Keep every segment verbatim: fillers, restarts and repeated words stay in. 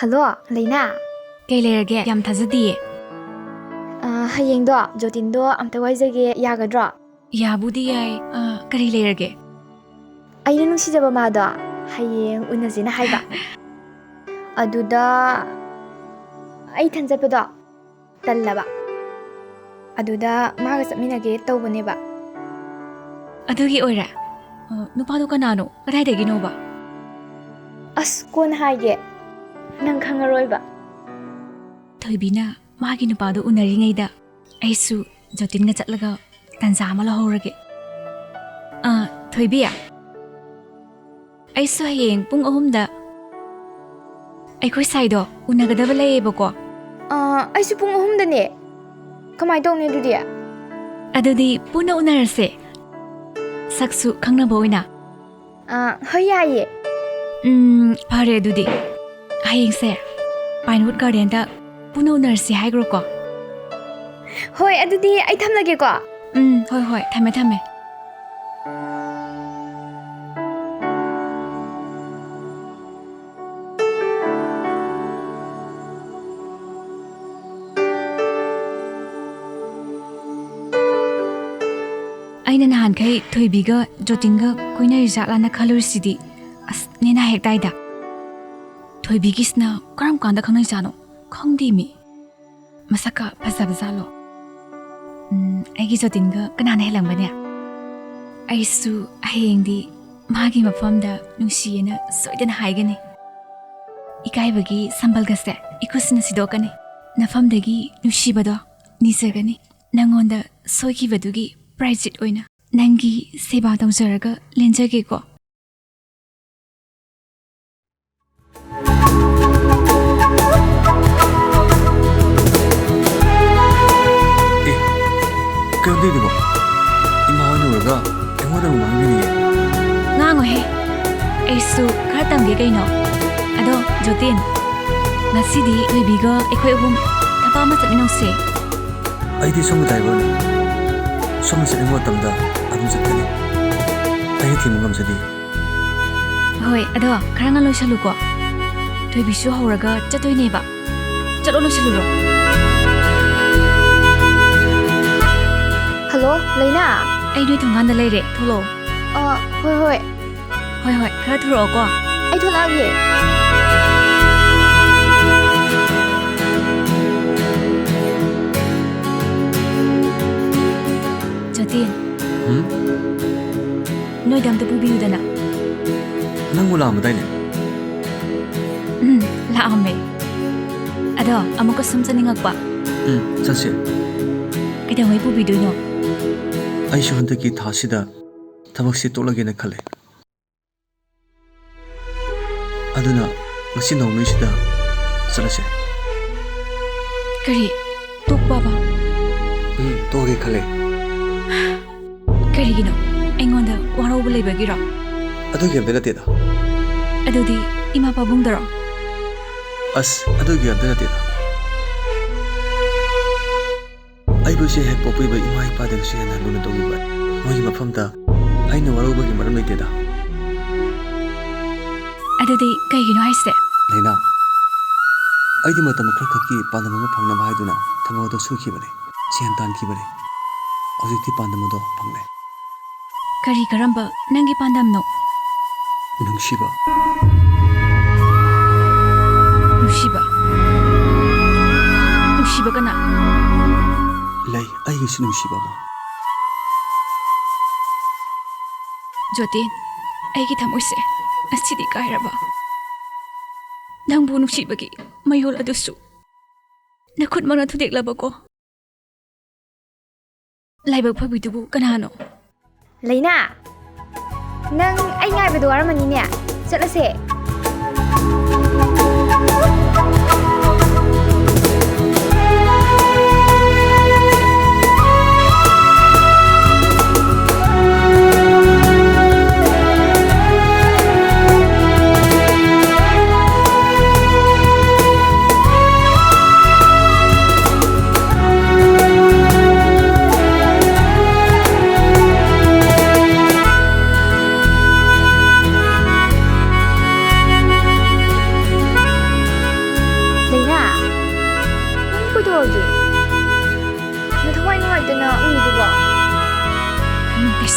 Hello, ꯂꯩꯅꯥ꯫ ꯀꯩ ꯂꯩꯔꯒꯦ? ꯌꯥꯝ ꯊꯥꯖꯗꯤꯌꯦ꯫ ꯑ, ꯍꯌꯦꯡꯗꯣ ꯖꯣꯇꯤꯟꯗꯣ ꯑꯝꯇ ꯋꯥꯏꯖꯒꯦ, ꯌꯥꯒꯗ꯭ꯔꯣ? ꯌꯥꯕꯨꯗꯤ ꯌꯥꯏ꯫ ꯑ, ꯀꯔꯤ ꯂꯩꯔꯒꯦ? ꯑꯩꯅ ꯅꯨꯡꯁꯤꯖꯕ ꯃꯥꯗꯣ ꯍꯌꯦꯡ ꯎꯅꯁꯦꯅ ꯍꯥꯏꯕ꯫ ꯑꯗꯨꯗ ꯑꯩ ꯏꯊꯟ ꯆꯠꯄꯗꯣ ꯇꯜꯂꯕ꯫ ꯑꯗꯨꯗ ꯃꯥꯒ ꯆꯠꯃꯤꯟꯅꯒꯦ ꯇꯧꯕꯅꯦꯕ꯫ ꯑꯗꯨꯒꯤ ꯑꯣꯏꯔꯦ? ꯑ, ꯅꯨꯄꯥꯗꯣ ꯀꯅꯥꯅꯣ? ꯀꯗꯥꯏꯗꯒꯤꯅꯣꯕ? ꯑꯁ, ꯀꯣꯟꯅ ꯍꯥꯏꯒꯦ꯫ ꯅꯪ ꯈꯪꯉꯔꯣꯏꯕ꯫ ꯊꯣꯏꯕꯤꯅ ꯃꯥꯒꯤ ꯅꯨꯄꯥꯗꯣ ꯎꯅꯔꯤꯉꯩꯗ ꯑꯩꯁꯨ ꯖꯣꯇꯤꯟꯒ ꯆꯠꯂꯒ ꯇꯟꯖꯥ ꯑꯃ ꯂꯧꯍꯧꯔꯒꯦ꯫ ꯑ, ꯊꯣꯏꯕꯤ, ꯑꯩꯁꯨ ꯍꯌꯦꯡ ꯄꯨꯡ ꯑꯍꯨꯝꯗ ꯑꯩꯈꯣꯏ ꯁꯥꯏꯗꯣ ꯎꯅꯒꯗꯕ ꯂꯩꯌꯦꯕꯀꯣ꯫ ꯑ, ꯑꯩꯁꯨ ꯄꯨꯡ ꯑꯍꯨꯝꯗꯅꯦ꯫ ꯀꯃꯥꯏ ꯇꯧꯅꯤ ꯑꯗꯨꯗꯤ? ꯑꯗꯨꯗꯤ ꯄꯨꯟꯅ ꯎꯅꯔꯁꯦ, ꯁꯛꯁꯨ ꯈꯪꯅꯕ ꯑꯣꯏꯅ꯫ ꯑ, ꯍꯣꯏ, ꯌꯥꯏꯌꯦ꯫ ꯎꯝ, ꯐꯔꯦ ꯑꯗꯨꯗꯤ꯫ ꯍꯌꯦꯡꯁꯦ Pinewood Gardenꯗ ꯄꯨꯟꯅ ꯎꯅꯔꯁꯤ ꯍꯥꯏꯈ꯭ꯔꯣꯀꯣ꯫ ꯍꯣꯏ, ꯑꯗꯨꯗꯤ ꯑꯩ ꯊꯝꯂꯒꯦꯀꯣ꯫ ꯎꯝ, ꯍꯣꯏ, ꯍꯣꯏ, ꯊꯝꯃꯦ, ꯊꯝꯃꯦ꯫ ꯑꯩꯅ ꯅꯍꯥꯟꯈꯩ ꯊꯣꯏꯕꯤꯒ ꯖꯣꯇꯤꯟꯒ ꯀꯣꯏꯅꯔꯤ ꯖꯥꯠꯂꯥꯅ ꯈꯜꯂꯨꯔꯤꯁꯤꯗꯤ꯫ ꯑꯁ, ꯅꯦꯅꯥ ꯍꯦꯛ ꯇꯥꯏꯗ꯫ ꯊꯣꯏꯕꯤꯒꯤꯁꯤꯅ ꯀꯔꯝ ꯀꯥꯟꯗ ꯈꯪꯅꯩꯖꯥꯠꯅꯣ? ꯈꯪꯗꯦꯃꯤ꯫ ꯃꯁꯛꯀ ꯐꯖꯕꯖꯥꯠꯂꯣ? ꯎꯝ, ꯑꯩꯒꯤ ꯖꯣꯇꯤꯟꯒ ꯀꯅꯥꯅ ꯍꯦꯜꯂꯝꯒꯅꯤ? ꯑꯩꯁꯨ ꯍꯌꯦꯡꯗꯤ ꯃꯥꯒꯤ ꯃꯐꯝꯗ ꯅꯨꯡꯁꯤꯌꯦꯅ ꯁꯣꯏꯗꯅ ꯍꯥꯏꯒꯅꯤ꯫ ꯏꯀꯥꯏꯕꯒꯤ ꯁꯝꯕꯜꯒꯁꯦ ꯏꯈꯨꯠꯁꯤꯅ ꯁꯤꯗꯣꯛꯀꯅꯤ꯫ ꯅꯐꯝꯗꯒꯤ ꯅꯨꯡꯁꯤꯕꯗꯣ ꯅꯤꯖꯒꯅꯤ꯫ ꯅꯪꯉꯣꯟꯗ ꯁꯣꯏꯈꯤꯕꯗꯨꯒꯤ ꯄ꯭ꯔꯥꯏꯖꯤꯠ ꯑꯣꯏꯅ ꯅꯪꯒꯤ ꯁꯦꯕꯥ ꯇꯧꯖꯔꯒ ꯂꯦꯟꯖꯒꯦꯀꯣ꯫ ꯑꯦ, ꯀꯩꯅꯣ ꯇꯧꯗꯨꯕꯣ? ꯏꯃꯥ ꯍꯣꯏꯅ ꯎꯔꯒ ꯑꯩꯉꯣꯟꯗ ꯑꯃꯨꯛ ꯉꯥꯡꯕꯤꯔꯤꯌꯦ꯫ ꯉꯥꯡꯉꯣꯍꯦ, ꯑꯩꯁꯨ ꯈꯔ ꯇꯝꯒꯦ ꯀꯩꯅꯣ꯫ ꯑꯗꯣ ꯖꯣꯇꯤꯟ, ꯉꯁꯤꯗꯤ ꯊꯣꯏꯕꯤꯒ ꯑꯩꯈꯣꯏ ꯑꯍꯨꯝ ꯊꯕꯛ ꯑꯃ ꯆꯠꯃꯤꯟꯅꯧꯁꯦ꯫ ꯑꯩꯗꯤ ꯁꯣꯝꯒꯤ ꯗ꯭ꯔꯥꯏꯚꯔꯅꯤ꯫ ꯁꯣꯝꯅ ꯆꯠꯅꯤꯡꯕ ꯃꯇꯝꯗ ꯑꯗꯨꯝ ꯆꯠꯀꯅꯤ꯫ ꯑꯩꯅ ꯊꯤꯟꯕ ꯉꯝꯖꯗꯦ꯫ ꯍꯣꯏ, ꯑꯗꯣ ꯈꯔ ꯉꯟꯅ ꯂꯣꯏꯁꯜꯂꯨꯀꯣ꯫ ꯊꯣꯏꯕꯤꯁꯨ ꯍꯧꯔꯒ ꯆꯠꯇꯣꯏꯅꯦꯕ꯫ ꯆꯠꯂꯣ, ꯂꯣꯏꯁꯤꯜꯂꯨꯔꯣ꯫ ꯍꯜꯂꯣ, ꯂꯩꯅꯥ꯫ ꯑꯩ ꯅꯣꯏ ꯊꯣꯡꯒꯥꯟꯗ ꯂꯩꯔꯦ, ꯊꯣꯛꯂꯛꯑꯣ꯫ ꯑ, ꯍꯣꯏ, ꯍꯣꯏ꯫ ꯍꯣꯏ, ꯍꯣꯏ, ꯈꯔ ꯊꯨꯔꯛꯑꯣꯀꯣ꯫ ꯑꯩ ꯊꯣꯛꯂꯛꯑꯒꯦ꯫ ꯖꯣꯇꯤꯟ꯫ ꯍꯨꯝ? ꯅꯣꯏꯗ ꯑꯝꯇ ꯄꯨꯕꯤꯌꯨꯗꯅ꯫ ꯅꯪꯕꯨ ꯂꯥꯛꯑꯝꯕꯗꯥꯏꯅꯦ? ꯎꯝ, ꯂꯥꯛꯑꯝꯃꯦ꯫ ꯑꯗꯣ ꯑꯃꯨꯛꯀ ꯁꯨꯝ ꯆꯠꯅꯤꯡꯉꯛꯄ꯫ ꯎꯝ, ꯆꯠꯁꯦ꯫ ꯀꯩꯗꯧꯉꯩ ꯄꯨꯕꯤꯗꯣꯏꯅꯣ? ꯑꯩꯁꯨ ꯍꯟꯗꯛꯀꯤ ꯊꯥꯁꯤꯗ ꯊꯕꯛꯁꯤ ꯇꯣꯛꯂꯒꯦꯅ ꯈꯜꯂꯦ꯫ ꯑꯗꯨꯅ ꯉꯁꯤ ꯅꯣꯡꯃꯩꯁꯤꯗ ꯆꯠꯂꯁꯦ꯫ ꯀꯔꯤ? ꯇꯣꯛꯄꯕ? ꯎꯝ, ꯇꯣꯛꯑꯒꯦ ꯈꯜꯂꯦ꯫ ꯀꯔꯤꯒꯤꯅꯣ? ꯑꯩꯉꯣꯟꯗ ꯋꯥꯔꯧꯕ ꯂꯩꯕꯒꯤꯔꯣ? ꯑꯗꯨꯒꯤ ꯑꯝꯇ ꯅꯠꯇꯦꯗ꯫ ꯑꯗꯨꯗꯤ ꯏꯃꯥ ꯄꯥꯕꯨꯡꯗꯔꯣ? ꯑꯁ, ꯑꯗꯨꯒꯤ ꯑꯝꯇ ꯅꯠꯇꯦꯗ꯫ ꯑꯩꯕꯨ ꯏꯆꯦ ꯍꯦꯛ ꯄꯣꯛꯄꯤꯕ ꯏꯃꯥ ꯏꯄꯥꯗꯒꯤꯁꯨ ꯍꯦꯟꯅ ꯂꯨꯅ ꯇꯧꯕꯤꯕ ꯃꯣꯏꯒꯤ ꯃꯐꯝꯗ ꯑꯩꯅ ꯋꯥꯔꯧꯕꯒꯤ ꯃꯔꯝ ꯂꯩꯇꯦꯗ꯫ ꯑꯗꯨꯗꯤ ꯀꯩꯒꯤꯅꯣ ꯍꯥꯏꯁꯦ? ꯂꯩꯅꯥ, ꯑꯩꯗꯤ ꯃꯇꯝ ꯈꯔꯈꯛꯀꯤ ꯄꯥꯟꯗꯝ ꯑꯃ ꯐꯪꯅꯕ ꯍꯥꯏꯗꯨꯅ ꯊꯕꯛ ꯑꯗꯨ ꯁꯨꯈꯤꯕꯅꯤ, ꯁꯦꯟ ꯇꯥꯟꯈꯤꯕꯅꯤ꯫ ꯍꯧꯖꯤꯛꯇꯤ ꯄꯥꯟꯗꯝ ꯑꯗꯣ ꯐꯪꯂꯦ꯫ ꯀꯔꯤ ꯀꯔꯝꯕ ꯅꯪꯒꯤ ꯄꯥꯟꯗꯝꯅꯣ? ꯅꯨꯡꯁꯤꯕ꯫ ꯅꯨꯡꯁꯤꯕ? ꯅꯨꯡꯁꯤꯕ ꯀꯅꯥ? ꯂꯩ, ꯑꯩꯒꯤꯁꯨ ꯅꯨꯡꯁꯤꯕ ꯑꯃ꯫ ꯖꯣꯇꯤꯟ, ꯑꯩꯒꯤ ꯊꯃꯣꯏꯁꯦ ꯉꯁꯤꯗꯤ ꯀꯥꯏꯔꯕ꯫ ꯅꯪꯕꯨ ꯅꯨꯡꯁꯤꯕꯒꯤ ꯃꯌꯣꯜ ꯑꯗꯨꯁꯨ ꯅꯈꯨꯠꯃꯛꯅ ꯊꯨꯗꯦꯛꯂꯕꯀꯣ꯫ ꯂꯥꯏꯕꯛ ꯐꯕꯤꯗꯨꯕꯨ ꯀꯅꯥꯅꯣ? ꯂꯩꯅꯥ, ꯅꯪ ꯑꯩ ꯉꯥꯏꯕꯗ ꯋꯥꯔꯝꯃꯅꯤꯅꯦ꯫ ꯆꯠꯂꯁꯦ꯫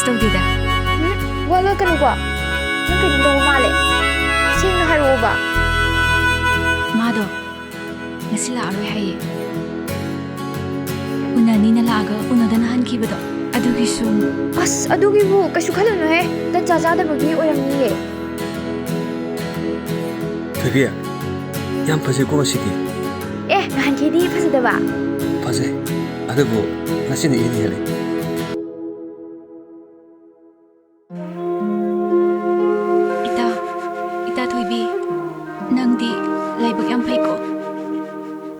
ꯇꯧꯗꯦꯗ꯫ ꯎꯝ, ꯋꯥ ꯂꯣꯠꯀꯅꯨꯀꯣ꯫ ꯅꯪ ꯀꯩꯅꯣꯝ ꯇꯧꯕ ꯃꯥꯜꯂꯦ꯫ ꯁꯦꯡꯅ ꯍꯥꯏꯔꯛꯑꯣꯕ꯫ ꯃꯥꯗꯣ ꯉꯁꯤ ꯂꯥꯛꯑꯔꯣꯏ ꯍꯥꯏꯌꯦ꯫ ꯎꯅꯅꯤꯅ ꯂꯥꯛꯑꯒ ꯎꯅꯗꯅ ꯍꯟꯈꯤꯕꯗꯣ, ꯑꯗꯨꯒꯤ ꯁꯨꯝ꯫ ꯑꯁ, ꯑꯗꯨꯒꯤꯕꯨ ꯀꯩꯁꯨ ꯈꯜꯂꯨꯅꯨꯍꯦ꯫ ꯇꯟꯖꯥ ꯆꯥꯗꯕꯒꯤ ꯑꯣꯏꯔꯝꯅꯤꯌꯦ꯫ ꯊꯣꯏꯕꯤ, ꯌꯥꯝ ꯐꯖꯩꯀꯣ ꯉꯁꯤꯗꯤ꯫ ꯑꯦ, ꯅꯍꯥꯟꯈꯩꯗꯤ ꯐꯖꯗꯕ? ꯐꯖꯩ, ꯑꯗꯨꯕꯨ ꯉꯁꯤꯅ ꯏꯍꯦꯟ ꯍꯦꯜꯂꯤ꯫ ꯏꯇꯥ, ꯏꯇꯥ ꯊꯣꯏꯕꯤ, ꯅꯪꯗꯤ ꯂꯥꯏꯕꯛ ꯌꯥꯝ ꯐꯩꯀꯣ꯫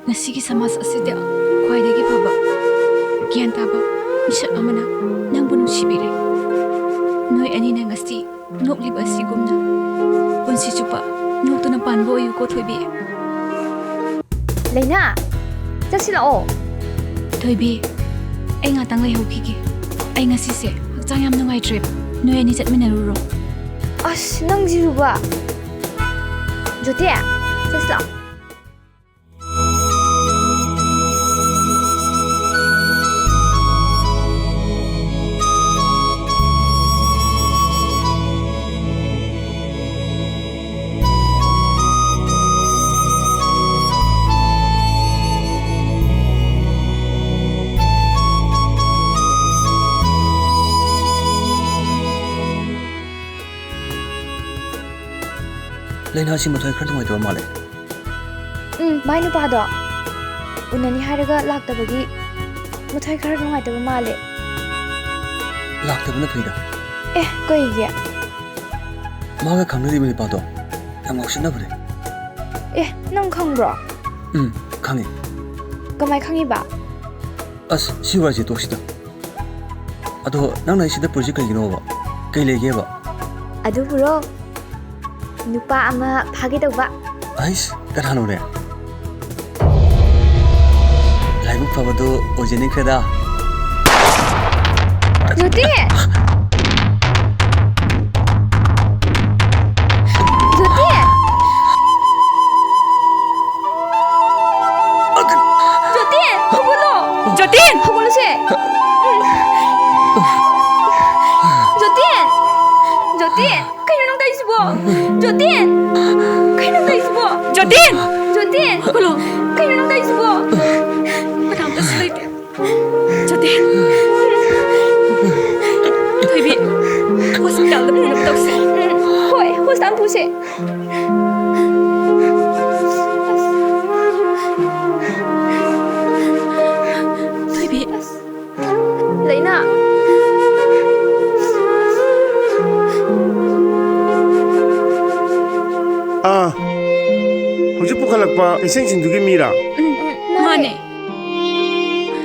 ꯉꯁꯤꯒꯤ ꯁꯃꯥꯖ ꯑꯁꯤꯗ ꯈ꯭ꯋꯥꯏꯗꯒꯤ ꯐꯕ, ꯒ꯭ꯌꯥꯟ ꯇꯥꯕ ꯃꯤꯁꯛ ꯑꯃꯅ ꯅꯪꯕꯨ ꯅꯨꯡꯁꯤꯕꯤꯔꯦ꯫ ꯅꯣꯏ ꯑꯅꯤꯅ ꯉꯁꯤ ꯅꯣꯛꯂꯤꯕ ꯑꯁꯤꯒꯨꯝꯅ ꯄꯨꯟꯁꯤ ꯆꯨꯞꯄ ꯅꯣꯛꯇꯨꯅ ꯄꯥꯟꯕ ꯑꯣꯏꯌꯨꯀꯣ, ꯊꯣꯏꯕꯤ꯫ ꯂꯩꯅꯥ, ꯆꯠꯁꯤꯜꯂꯛꯑꯣ꯫ ꯊꯣꯏꯕꯤ, ꯑꯩ ꯉꯥꯛꯇꯪ ꯂꯩꯍꯧꯈꯤꯒꯦ꯫ ꯑꯩ ꯉꯁꯤꯁꯦ ꯍꯛꯆꯥꯡ ꯌꯥꯝ ꯅꯨꯡꯉꯥꯏꯇ꯭ꯔꯦꯕ꯫ ꯅꯣꯏ ꯑꯅꯤ ꯆꯠꯃꯤꯟꯅꯔꯨꯔꯣ꯫ ꯑꯁ, ꯅꯪꯁꯤꯁꯨꯕ꯫ ꯖꯣꯇꯤ, ꯆꯠꯁꯤꯜꯂꯛꯑꯣ꯫ ꯂꯩꯅꯥꯁꯤ ꯃꯊꯣꯏ ꯈꯔ ꯅꯨꯡꯉꯥꯏꯇꯕ ꯃꯥꯜꯂꯦ꯫ ꯎꯝ, ꯃꯥꯏ ꯅꯨꯄꯥꯗꯣ ꯎꯅꯅꯤ ꯍꯥꯏꯔꯒ ꯂꯥꯛꯇꯕꯒꯤ ꯃꯊꯣꯏ ꯈꯔ ꯅꯨꯡꯉꯥꯏꯇꯕ ꯃꯥꯜꯂꯦ꯫ ꯂꯥꯛꯇꯕꯅ ꯐꯩꯗ꯫ ꯑꯦ, ꯀꯩꯒꯤ? ꯃꯥꯒ ꯈꯪꯅꯔꯤꯕ ꯅꯨꯄꯥꯗꯣ ꯌꯥꯝ ꯉꯥꯎꯁꯤꯟꯅꯕꯅꯦ꯫ ꯑꯦ, ꯅꯪ ꯈꯪꯕ꯭ꯔꯣ? ꯎꯝ, ꯈꯪꯉꯤ꯫ ꯀꯃꯥꯏ ꯈꯪꯉꯤꯕ? ꯑꯁ, ꯁꯤ ꯋꯥꯔꯤꯁꯦ ꯇꯣꯛꯁꯤꯗ꯫ ꯑꯗꯣ ꯅꯪꯅ ꯑꯩ ꯁꯤꯗ ꯄꯨꯔꯤꯁꯤ ꯀꯩꯒꯤꯅꯣꯕ? ꯀꯩ ꯂꯩꯒꯦꯕ? ꯑꯗꯨꯕꯨꯔꯣ, ꯅꯨꯄꯥ ꯑꯃ ꯐꯥꯒꯦ ꯇꯧꯕ꯫ ꯑꯩꯁ, ꯀꯅꯥꯅꯣꯅꯦ? ꯂꯥꯏꯕꯛ ꯐꯕꯗꯨ ꯑꯣꯏꯖꯅꯤꯡꯈ꯭ꯔꯦꯗ꯫ ꯖꯣꯇꯤ! ꯖꯣꯇꯤ! ꯖꯣꯇꯤ! ꯍꯧꯒꯠꯂꯣ! ꯖꯣꯇꯤ! ꯍꯧꯒꯠꯂꯨꯁꯦ! ꯀꯩꯅꯣ ꯅꯪ ꯇꯧꯔꯤꯁꯤꯕꯣ? ꯖꯣꯇꯤꯟ! ꯀꯩꯅꯣ ꯅꯪ ꯇꯧꯔꯤꯁꯤꯕꯣ? ꯖꯣꯇꯤꯟ! ꯖꯣꯇꯤꯟ! ꯍꯧꯒꯠꯂꯣ! ꯀꯩꯅꯣ ꯅꯪ ꯇꯧꯔꯤꯁꯤꯕꯣ? ꯀꯅꯥꯝꯇꯁꯨ ꯂꯩꯇꯦ꯫ ꯖꯣꯇꯤꯟ! ꯊꯣꯏꯕꯤ, ꯍꯣꯁꯄꯤꯇꯥꯜꯗ ꯄꯨꯅꯕ ꯇꯧꯁꯦ꯫ ꯍꯣꯏ, ꯍꯣꯁꯄꯤꯇꯥꯜ ꯄꯨꯁꯦ꯫ ꯊꯣꯏꯕꯤ꯫ ꯂꯩꯅꯥ꯫ ꯑꯥ, ꯍꯧꯖꯤꯛ ꯄꯨꯈꯠꯂꯛꯄ ꯄꯦꯁꯦꯟꯁꯤꯡꯗꯨꯒꯤ ꯃꯤꯔꯥ? ꯎꯝ, ꯃꯥꯅꯦ꯫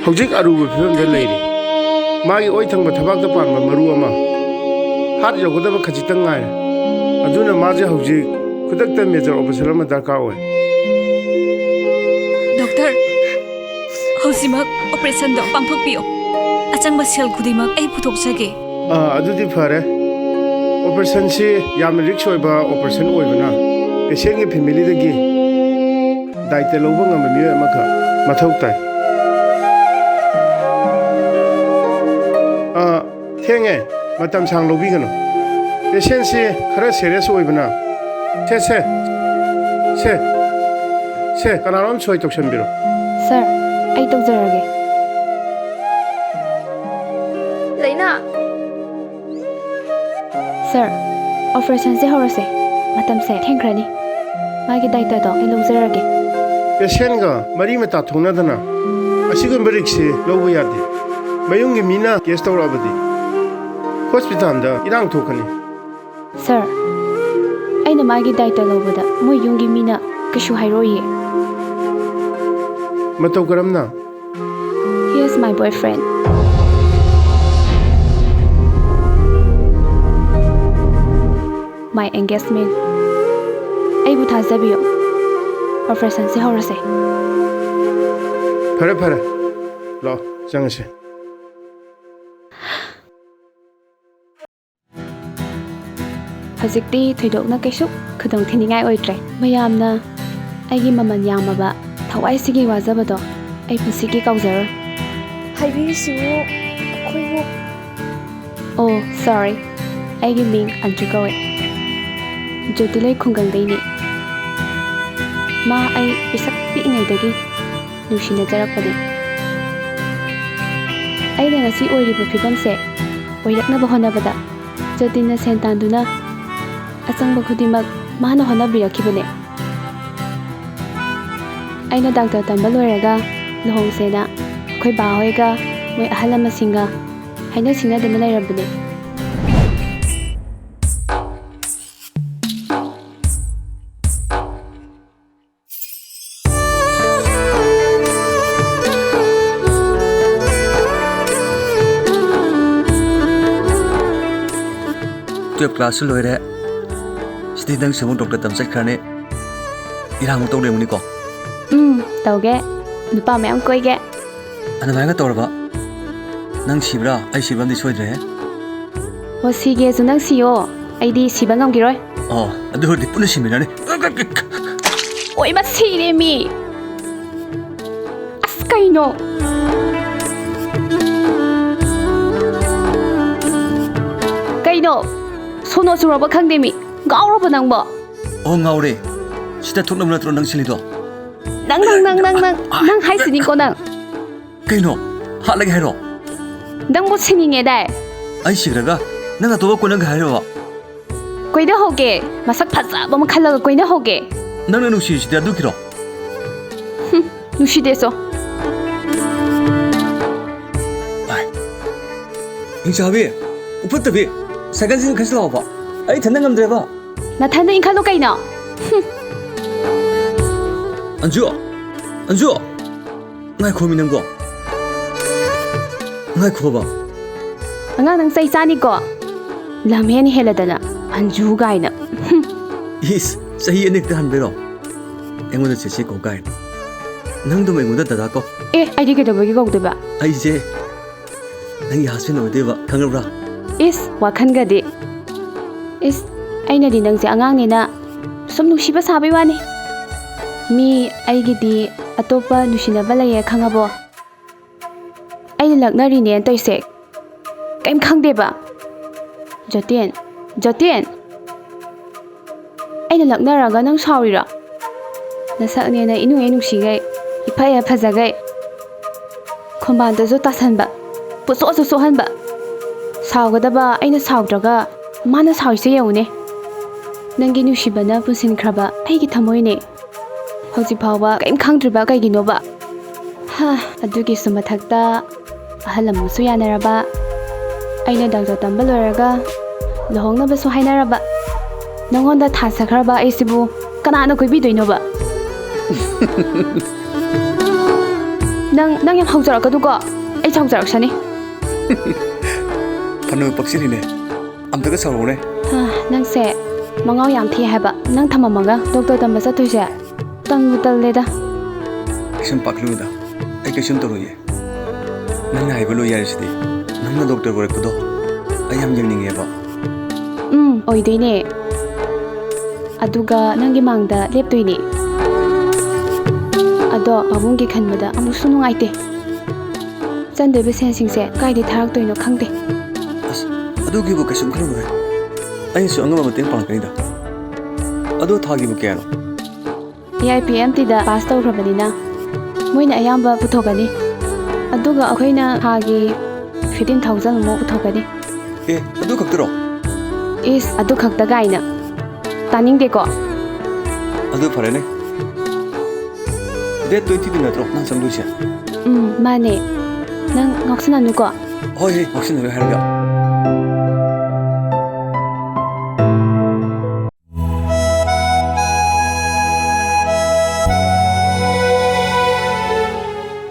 ꯍꯧꯖꯤꯛ ꯑꯔꯨꯕ ꯐꯤꯕꯝꯗ ꯂꯩꯔꯤ꯫ ꯃꯥꯒꯤ ꯑꯣꯏ ꯊꯪꯕ ꯊꯕꯥꯛꯇ ꯄꯥꯟꯕ ꯃꯔꯨ ꯑꯃ ꯍꯥꯔꯠ ꯌꯧꯒꯗꯕ ꯈꯖꯤꯛꯇꯪ ꯉꯥꯏꯔꯦ꯫ ꯑꯗꯨꯅ ꯃꯥꯁꯦ ꯍꯧꯖꯤꯛ ꯈꯨꯗꯛꯇ ꯃꯦꯖꯔ ꯑꯣꯄꯔꯦꯁꯟ ꯑꯃ ꯗꯔꯀꯥꯔ ꯑꯣꯏ꯫ ꯗꯣꯛꯇꯔ, ꯍꯧꯖꯤꯛꯃꯛ ꯑꯣꯄꯔꯦꯁꯟꯗꯣ ꯄꯥꯡꯊꯣꯛꯄꯤꯌꯨ꯫ ꯑꯆꯪꯕ ꯁꯦꯜ ꯈꯨꯗꯤꯡꯃꯛ ꯑꯩ ꯄꯨꯊꯣꯛꯆꯒꯦ꯫ ꯑꯥ, ꯑꯗꯨꯗꯤ ꯐꯔꯦ꯫ ꯑꯣꯄꯔꯦꯁꯟꯁꯤ ꯌꯥꯝꯅ ꯔꯤꯛꯁ ꯑꯣꯏꯕ ꯑꯣꯄꯔꯦꯁꯟ ꯑꯣꯏꯕꯅ ꯄꯦꯁꯦꯟꯒꯤ ꯐꯦꯃꯤꯂꯤꯗꯒꯤ ꯗꯥꯏꯇ ꯂꯧꯕ ꯉꯝꯕ ꯃꯤꯑꯣꯏ ꯑꯃꯈꯛ ꯃꯊꯧ ꯇꯥꯏ꯫ ꯑꯥ, ꯊꯦꯡꯉꯦ, ꯃꯇꯝ ꯁꯥꯡ ꯂꯧꯕꯤꯒꯅꯨ꯫ ꯄꯦꯁꯦꯟꯁꯤ ꯈꯔ ꯁꯦꯔꯤꯌꯁ ꯑꯣꯏꯕꯅ꯫ ꯁꯦ, ꯁꯦ, ꯁꯦ, ꯁꯦ, ꯀꯅꯥꯅꯣꯝ ꯁꯣꯏ ꯇꯧꯁꯟꯕꯤꯔꯣ꯫ ꯁꯥꯔ, ꯑꯩ ꯇꯧꯖꯔꯒꯦ꯫ ꯂꯩꯅꯥ! ꯁꯥꯔ, ꯑꯣꯄꯔꯦꯁꯟꯁꯦ ꯍꯧꯔꯁꯦ꯫ ꯃꯇꯝꯁꯦ ꯊꯦꯡꯈ꯭ꯔꯅꯤ꯫ ꯃꯥꯒꯤ ꯗꯥꯏꯇꯗꯣ ꯑꯩ ꯂꯧꯖꯔꯒꯦ꯫ ꯄꯦꯁꯦꯟꯒ ꯃꯔꯤ ꯃꯇꯥ ꯊꯣꯛꯅꯗꯅ ꯑꯁꯤꯒꯨꯝꯕ ꯔꯤꯛꯁꯁꯤ ꯂꯧꯕ ꯌꯥꯗꯦ꯫ ꯃꯌꯨꯝꯒꯤ ꯃꯤꯅ ꯀꯦꯁ ꯇꯧꯔꯛꯑꯕꯗꯤ ꯍꯣꯁꯄꯤꯇꯥꯜꯗ ꯏꯔꯥꯡ ꯊꯣꯛꯀꯅꯤ꯫ ꯁꯥꯔ, ꯑꯩꯅ ꯃꯥꯒꯤ ꯗꯥꯏꯇ ꯂꯧꯕꯗ ꯃꯣꯏ ꯌꯨꯝꯒꯤ ꯃꯤꯅ ꯀꯩꯁꯨ ꯍꯥꯏꯔꯛꯑꯣꯏꯌꯦ꯫ ꯃꯇꯧ ꯀꯔꯝꯅ? He is my boyfriend. My engagement. ꯑꯩꯕꯨ ꯊꯥꯖꯕꯤꯌꯨ꯫ ꯑꯣꯄꯔꯦꯁꯟꯁꯦ ꯍꯧꯔꯁꯦ꯫ ꯐꯔꯦ, ꯐꯔꯦ꯫ ꯂꯥꯛꯑꯣ, ꯆꯪꯉꯁꯦ꯫ ꯍꯧꯖꯤꯛꯇꯤ ꯊꯣꯏꯗꯣꯛꯅ ꯀꯩꯁꯨ ꯈꯨꯗꯣꯡ ꯊꯤꯅꯤꯡꯉꯥꯏ ꯑꯣꯏꯗ꯭ꯔꯦ꯫ ꯃꯌꯥꯝꯅ ꯑꯩꯒꯤ ꯃꯃꯜ ꯌꯥꯝꯃꯕ ꯊꯋꯥꯏꯁꯤꯒꯤ ꯋꯥꯖꯕꯗꯣ ꯑꯩ ꯄꯨꯟꯁꯤꯒꯤ ꯀꯥꯎꯖꯔꯣꯏ꯫ ꯍꯥꯏꯕꯤꯔꯤꯁꯤꯕꯨ ꯑꯩꯈꯣꯏꯕꯨ? Oh, sorry. ꯑꯩꯒꯤ ꯃꯤꯡ ꯑꯟꯖꯨ ꯀꯧꯋꯦ꯫ ꯖꯣꯇꯤꯂꯩ ꯈꯨꯡꯒꯪꯗꯩꯅꯦ꯫ ꯃꯥ ꯑꯩ ꯄꯤꯁꯛ ꯄꯤꯛꯏꯉꯩꯗꯒꯤ ꯅꯨꯡꯁꯤꯅꯖꯔꯛꯄꯅꯦ꯫ ꯑꯩꯅ ꯉꯁꯤ ꯑꯣꯏꯔꯤꯕ ꯐꯤꯕꯝꯁꯦ ꯑꯣꯏꯔꯛꯅꯕ ꯍꯣꯠꯅꯕꯗ ꯖꯣꯇꯤꯟꯅ ꯁꯦꯟ ꯇꯥꯟꯗꯨꯅ ꯑꯆꯪꯕ ꯈꯨꯗꯤꯡꯃꯛ ꯃꯥꯅ ꯍꯣꯠꯅꯕꯤꯔꯛꯈꯤꯕꯅꯦ꯫ ꯑꯩꯅ ꯗꯥꯛꯇꯔ ꯇꯝꯕ ꯂꯣꯏꯔꯒ ꯂꯨꯍꯣꯡꯁꯦꯅ ꯑꯩꯈꯣꯏ ꯕꯥꯍꯣꯏꯒ ꯃꯣꯏ ꯑꯍꯜ ꯂꯃꯟꯁꯤꯡꯒ ꯍꯥꯏꯅ ꯁꯤꯡꯅꯗꯨꯅ ꯂꯩꯔꯕꯅꯦ꯫ Twelve class ꯁꯨ ꯂꯣꯏꯔꯦ꯫ ꯁꯤꯗꯤ ꯅꯪꯁꯨ ꯑꯃꯨꯛ ꯗꯣꯛꯇꯔ ꯇꯝ ꯆꯠꯈ꯭ꯔꯅꯤ꯫ ꯏꯔꯥꯡ ꯑꯃꯨꯛ ꯇꯧ ꯂꯩꯔꯝꯒꯅꯤꯀꯣ? ꯎꯝ, ꯇꯧꯒꯦ꯫ ꯅꯨꯄꯥ ꯃꯌꯥꯝ ꯀꯣꯏꯒꯦ꯫ ꯑꯗꯨꯃꯥꯏꯅ ꯇꯧꯔꯕ? ꯅꯪ ꯁꯤꯕ꯭ꯔꯥ? ꯑꯩ ꯁꯤꯕ꯭ꯔꯥ ꯑꯃꯗꯤ ꯁꯣꯏꯗ꯭ꯔꯦꯍꯦ꯫ ꯍꯣ, ꯁꯤꯒꯦꯁꯨ ꯅꯪ ꯁꯤꯌꯣ꯫ ꯑꯩꯗꯤ ꯁꯤꯕ ꯉꯝꯈꯤꯔꯣꯏ꯫ ꯑꯣ, ꯑꯗꯨ ꯑꯣꯏꯔꯗꯤ ꯄꯨꯟꯅ ꯁꯤꯃꯤꯟꯅꯔꯅꯤ꯫ ꯑꯣꯏꯃ, ꯁꯤꯔꯦ ꯃꯤ꯫ ꯑꯁ, ꯀꯩꯅꯣ? ꯀꯩꯅꯣ? ꯁꯣꯅꯣ ꯆꯨꯔꯕ ꯈꯪꯗꯦ ꯃꯤ꯫ ꯉꯥꯎꯔꯕꯣ ꯅꯪꯕꯣ? ꯑꯣ, ꯉꯥꯎꯔꯦ꯫ ꯁꯤꯗ ꯊꯣꯛꯅꯕ ꯅꯠꯇ꯭ꯔꯣ ꯅꯪ ꯁꯤꯜꯂꯤꯗꯣ? ꯅꯪ, ꯅꯪ, ꯅꯪ, ꯅꯪ, ꯅꯪ, ꯅꯪ ꯍꯥꯏꯁꯤꯅꯤꯀꯣ ꯅꯪ꯫ ꯀꯩꯅꯣ? ꯍꯥꯠꯂꯒꯦ ꯍꯥꯏꯔꯣ? ꯅꯪꯕꯨ ꯁꯤꯅꯤꯡꯉꯦꯗꯥꯏ? ꯑꯩ ꯁꯤꯈ꯭ꯔꯒ ꯅꯪ ꯑꯇꯣꯞꯄ ꯀꯣꯏꯅꯒꯦ ꯍꯥꯏꯔꯣꯕ? ꯀꯣꯏꯅꯍꯧꯒꯦ꯫ ꯃꯁꯛ ꯐꯖꯕ ꯑꯃ ꯈꯜꯂꯒ ꯀꯣꯏꯅꯍꯧꯒꯦ꯫ ꯅꯪꯅ ꯅꯨꯡꯁꯤꯔꯤꯁꯤꯗꯤ ꯑꯗꯨꯒꯤꯔꯣ? ꯍꯨꯝ, ꯅꯨꯡꯁꯤꯗꯦ ꯆꯣ꯫ ꯚꯥꯏ, ꯍꯤꯡꯆꯥꯕꯤ, ꯎꯐꯠꯇꯕꯤ, ꯁꯥꯏꯀꯜꯁꯤ ꯏꯟꯈꯠꯁꯤ ꯂꯥꯛꯑꯣꯕ꯫ ꯑꯩ ꯏꯊꯟꯗ ꯉꯝꯗ꯭ꯔꯦꯕ꯫ ꯅꯊꯟꯗ ꯏꯟꯈꯠꯂꯨ ꯀꯩꯅꯣ? ꯍꯨꯝ꯫ ꯑꯟꯖꯨ! ꯑꯟꯖꯨ! ꯉꯥꯏꯈꯣꯃꯤ ꯅꯪꯕꯣ꯫ ꯉꯥꯏꯈꯣꯕ꯫ ꯑꯉꯥꯡ ꯅꯪ ꯆꯩ ꯆꯥꯅꯤꯀꯣ꯫ ꯂꯝ ꯍꯦꯟ ꯍꯦꯜꯂꯗꯅ ꯑꯟꯖꯨ ꯀꯥꯏꯅ꯫ ꯍꯨꯝ꯫ ꯏꯁ, ꯆꯍꯤ ꯑꯅꯤ ꯈꯛꯇ ꯍꯟꯕꯩꯔꯣ? ꯑꯩꯉꯣꯟꯗ ꯆꯦꯆꯦ ꯀꯧ ꯀꯥꯏꯅ꯫ ꯅꯪꯗꯨꯝ ꯑꯩꯉꯣꯟꯗ ꯗꯗꯥ ꯀꯧ꯫ ꯑꯦ, ꯑꯩꯗꯤ ꯀꯩꯗꯧꯕꯒꯤ ꯀꯧꯗꯣꯏꯕ? ꯑꯩꯁꯦ ꯅꯪꯒꯤ husband ꯑꯣꯏꯗꯣꯏꯕ, ꯈꯪꯉꯕ꯭ꯔꯥ? ꯏꯁ, ꯋꯥꯈꯟꯒꯗꯤ꯫ ꯏꯁ, ꯑꯩꯅꯗꯤ ꯅꯪꯁꯦ ꯑꯉꯥꯡꯅꯦꯅ ꯁꯨꯝ ꯅꯨꯡꯁꯤꯕ ꯁꯥꯕꯩ ꯋꯥꯅꯤ꯫ ꯃꯤ ꯑꯩꯒꯤꯗꯤ ꯑꯇꯣꯞꯄ ꯅꯨꯡꯁꯤꯅꯕ ꯂꯩꯌꯦ ꯈꯪꯉꯕꯣ? ꯑꯩꯅ ꯂꯛꯅꯔꯤꯅꯦꯅ ꯇꯧꯔꯤꯁꯦ ꯀꯩꯝ ꯈꯪꯗꯦꯕ꯫ ꯖꯣꯇꯦꯟ, ꯖꯣꯇꯦꯟ! ꯑꯩꯅ ꯂꯛꯅꯔꯒ ꯅꯪ ꯁꯥꯎꯔꯤꯔꯣ? ꯅꯁꯛꯅꯦꯅ ꯏꯅꯨꯡ ꯍꯦꯛ ꯅꯨꯡꯁꯤꯈꯩ, ꯏꯐ ꯍꯦꯛ ꯐꯖꯈꯩ, ꯈꯣꯡꯕꯥꯟꯗꯁꯨ ꯇꯥꯁꯟꯕ, ꯄꯨꯆꯣꯠꯁꯨ ꯆꯣꯠꯍꯟꯕ꯫ ꯁꯥꯎꯒꯗꯕ ꯑꯩꯅ ꯁꯥꯎꯗ꯭ꯔꯒ ꯃꯥꯅ ꯁꯥꯎꯔꯤꯁꯦ ꯌꯦꯡꯉꯨꯅꯦ꯫ ꯅꯪꯒꯤ ꯅꯨꯡꯁꯤꯕꯅ ꯄꯨꯟꯁꯤꯟꯈ꯭ꯔꯕ ꯑꯩꯒꯤ ꯊꯃꯣꯏꯅꯦ꯫ ꯍꯧꯖꯤꯛ ꯐꯥꯎꯕ ꯀꯔꯤꯝ ꯈꯪꯗ꯭ꯔꯤꯕ ꯀꯩꯒꯤꯅꯣꯕ? ꯍꯥ, ꯑꯗꯨꯒꯤꯁꯨ ꯃꯊꯛꯇ ꯑꯍꯜ ꯂꯃꯟꯁꯨ ꯌꯥꯅꯔꯕ, ꯑꯩꯅ ꯗꯥꯛꯇꯔ ꯇꯝꯕ ꯂꯣꯏꯔꯒ ꯂꯨꯍꯣꯡꯅꯕꯁꯨ ꯍꯥꯏꯅꯔꯕ, ꯅꯪꯉꯣꯟꯗ ꯊꯥꯖꯈ꯭ꯔꯕ ꯑꯩꯁꯤꯕꯨ ꯀꯅꯥꯅ ꯀꯣꯏꯕꯤꯗꯣꯏꯅꯣꯕ? ꯅꯪ, ꯅꯪ ꯌꯥꯝ ꯍꯧꯖꯔꯛꯀꯅꯨꯀꯣ, ꯑꯩ ꯁꯥꯎꯖꯔꯛꯁꯅꯤ꯫ ꯐꯅꯕ ꯄꯛꯆꯔꯤꯅꯦ, ꯑꯝꯇꯒ ꯁꯥꯎꯔꯛꯎꯅꯦ꯫ ꯍꯥ, ꯅꯪꯁꯦ ꯃꯉꯥꯎ ꯌꯥꯝ ꯊꯤ ꯍꯥꯏꯕ, ꯅꯪ ꯊꯝꯃꯝꯃꯒ ꯗꯣꯛꯇꯔ ꯇꯝꯕ ꯆꯠꯇꯣꯏꯁꯦ ꯇꯟꯕꯨ ꯇꯜꯂꯦꯗ꯫ ꯀꯩꯁꯨꯝ ꯄꯥꯈꯠꯂꯨꯅꯨꯗ, ꯑꯩ ꯀꯩꯁꯨꯝ ꯇꯧꯔꯣꯏꯌꯦ꯫ ꯅꯪꯅ ꯍꯥꯏꯕ ꯂꯣꯏ ꯌꯥꯔꯤꯁꯤꯗꯤ꯫ ꯅꯪꯅ ꯗꯣꯛꯇꯔ ꯑꯣꯏꯔꯛꯄꯗꯣ ꯑꯩ ꯌꯥꯝ ꯌꯦꯡꯅꯤꯡꯉꯦꯕ꯫ ꯎꯝ, ꯑꯣꯏꯗꯣꯏꯅꯦ꯫ ꯑꯗꯨꯒ ꯅꯪꯒꯤ ꯃꯥꯡꯗ ꯂꯦꯞꯇꯣꯏꯅꯦ꯫ ꯑꯗꯣ ꯄꯥꯕꯨꯡꯒꯤ ꯈꯟꯕꯗ ꯑꯃꯨꯛꯁꯨ ꯅꯨꯡꯉꯥꯏꯇꯦ꯫ ꯆꯟꯗꯣꯏꯕ ꯁꯦꯟꯁꯤꯡꯁꯦ ꯀꯥꯏꯗꯩ ꯊꯥꯔꯛꯇꯣꯏꯅꯣ ꯈꯪꯗꯦ꯫ ꯑꯁ, ꯑꯗꯨꯒꯤꯕꯨ ꯀꯩꯁꯨꯝ ꯈꯜꯂꯨꯅꯨꯍꯦ꯫ ꯑꯩꯅꯁꯨ ꯑꯉꯝꯕ ꯃꯇꯦꯡ ꯄꯥꯡꯉꯛꯀꯅꯤꯗ꯫ ꯑꯗꯣ ꯊꯥꯒꯤꯕꯨ ꯀꯌꯥꯅꯣ? A I P M ꯇꯤꯗ pass ꯇꯧꯈ꯭ꯔꯕꯅꯤꯅ ꯃꯣꯏꯅ ꯑꯌꯥꯝꯕ ꯄꯨꯊꯣꯛꯀꯅꯤ꯫ ꯑꯗꯨꯒ ꯑꯩꯈꯣꯏꯅ ꯊꯥꯒꯤ fifteen thousand ꯑꯃꯨꯛ ꯄꯨꯊꯣꯛꯀꯅꯤ꯫ ꯑꯦ, ꯑꯗꯨ ꯈꯛꯇꯔꯣ? ꯏꯁ, ꯑꯗꯨ ꯈꯛꯇ ꯀꯥꯏꯅ꯫ ꯇꯥꯅꯤꯡꯗꯦꯀꯣ꯫ ꯑꯗꯨ ꯐꯔꯦꯅꯦ꯫ Date twenty ꯗ ꯅꯠꯇ꯭ꯔꯣ ꯅꯪ ꯆꯪꯗꯣꯏꯁꯦ? ꯎꯝ, ꯃꯥꯅꯦ꯫ ꯅꯪ ꯉꯥꯎꯁꯤꯟꯅꯅꯨꯀꯣ꯫ ꯍꯣꯏ, ꯍꯣꯏ, ꯉꯥꯎꯁꯤꯟꯅꯔꯣꯏ ꯍꯥꯏꯔꯒ꯫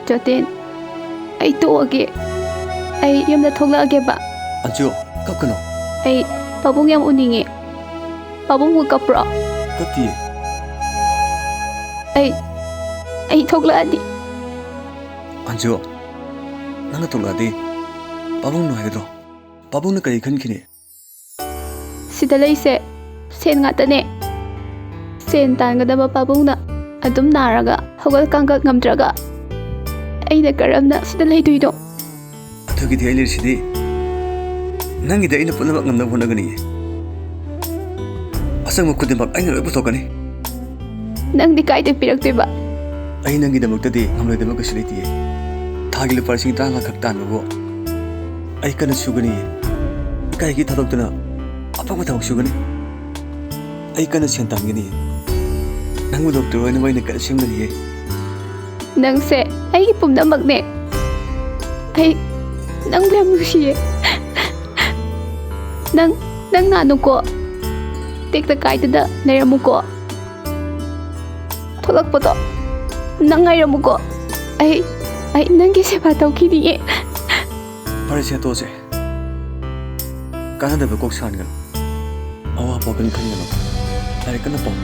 ꯖꯣꯇꯦꯟ, ꯑꯩ ꯇꯣꯛꯑꯒꯦ꯫ ꯑꯩ ꯌꯨꯝꯗ ꯊꯣꯛꯂꯛꯑꯒꯦꯕ꯫ ꯑꯟꯖꯨ, ꯀꯞꯀꯅꯣ꯫ ꯑꯩ ꯄꯥꯕꯨꯡ ꯌꯥꯝ ꯎꯅꯤꯡꯉꯦ꯫ ꯄꯥꯕꯨꯡꯕꯨ ꯀꯞꯄ꯭ꯔꯣ? ꯀꯞꯇꯤꯌꯦ꯫ ꯑꯩ, ꯑꯩ ꯊꯣꯛꯂꯛꯑꯗꯤ꯫ ꯑꯟꯖꯨ, ꯅꯪꯅ ꯊꯣꯛꯂꯛꯑꯗꯤ ꯄꯥꯕꯨꯡ ꯅꯨꯡꯉꯥꯏꯒꯗ꯭ꯔꯣ? ꯄꯥꯕꯨꯡꯅ ꯀꯔꯤ ꯈꯟꯈꯤꯅꯤ? ꯁꯤꯗ ꯂꯩꯁꯦ ꯁꯦꯟ ꯉꯥꯛꯇꯅꯦ꯫ ꯁꯦꯟ ꯇꯥꯟꯒꯗꯕ ꯄꯥꯕꯨꯡꯅ ꯑꯗꯨꯝ ꯅꯥꯔꯒ ꯍꯧꯒꯠ ꯀꯥꯡꯒꯠ ꯉꯝꯗ꯭ꯔꯒ ꯑꯩꯅ ꯀꯔꯝꯅ ꯁꯤꯗ ꯂꯩꯗꯣꯏꯅꯣ? ꯑꯗꯨꯒꯤꯗꯤ ꯑꯩ ꯂꯩꯔꯤꯁꯤꯗꯤ꯫ ꯅꯪꯒꯤꯗꯤ ꯑꯩꯅ ꯄꯨꯝꯅꯃꯛ ꯉꯝꯅꯕ ꯍꯣꯠꯅꯒꯅꯤꯌꯦ꯫ ꯑꯆꯪꯕ ꯈꯨꯗꯤꯡꯃꯛ ꯑꯩꯅ ꯂꯣꯏ ꯄꯨꯊꯣꯛꯀꯅꯤ꯫ ꯅꯪꯗꯤ ꯀꯥꯏꯗ ꯄꯤꯔꯛꯇꯣꯏꯕ? ꯑꯩ ꯅꯪꯒꯤꯗꯃꯛꯇꯗꯤ ꯉꯝꯂꯣꯏꯗꯕ ꯀꯩꯁꯨ ꯂꯩꯇꯦ꯫ ꯊꯥꯒꯤ ꯂꯨꯄꯥ ꯂꯤꯁꯤꯡ ꯇꯔꯥꯃꯉꯥ ꯈꯛ ꯇꯥꯟꯕꯕꯨ ꯑꯩ ꯀꯟꯅ ꯁꯨꯒꯅꯤ꯫ ꯏꯀꯥꯏꯒꯤ ꯊꯥꯗꯣꯛꯇꯨꯅ ꯑꯐꯪꯕ ꯊꯕꯛ ꯁꯨꯒꯅꯤ꯫ ꯑꯩ ꯀꯟꯅ ꯁꯦꯟ ꯇꯥꯟꯒꯅꯤ꯫ ꯅꯪꯕꯨ ꯗꯣꯛꯇꯔ ꯑꯣꯏꯅꯕ ꯑꯩꯅ ꯀꯟꯅ ꯁꯦꯝꯒꯅꯤꯌꯦ꯫ ꯅꯪꯁꯦ ꯑꯩꯒꯤ ꯄꯨꯝꯅꯃꯛꯅꯦ꯫ ꯑꯩ ꯅꯪꯕꯨ ꯌꯥꯝ ꯅꯨꯡꯁꯤꯌꯦ꯫ ꯅꯪ, ꯅꯪ ꯅꯥꯅꯨꯀꯣ꯫ ꯇꯦꯛꯇ ꯀꯥꯏꯗꯅ ꯂꯩꯔꯝꯃꯨꯀꯣ꯫ ꯊꯣꯛꯂꯛꯄꯗꯣ ꯅꯪ ꯉꯥꯏꯔꯝꯃꯨꯀꯣ꯫ ꯑꯩ, ꯑꯩ ꯅꯪꯒꯤ ꯁꯦꯕꯥ ꯇꯧꯈꯤꯅꯤꯌꯦ꯫ ꯐꯔꯦꯁꯦ, ꯇꯣꯛꯑꯁꯦ꯫ ꯀꯥꯟꯅꯗꯕ ꯀꯣꯛ ꯁꯥꯍꯟꯒꯅꯨ꯫ ꯑꯋꯥꯕ ꯋꯥꯈꯜ ꯈꯟꯒꯅꯨ꯫ ꯂꯥꯏꯔꯤꯛ ꯀꯟꯅ ꯄꯥꯎ꯫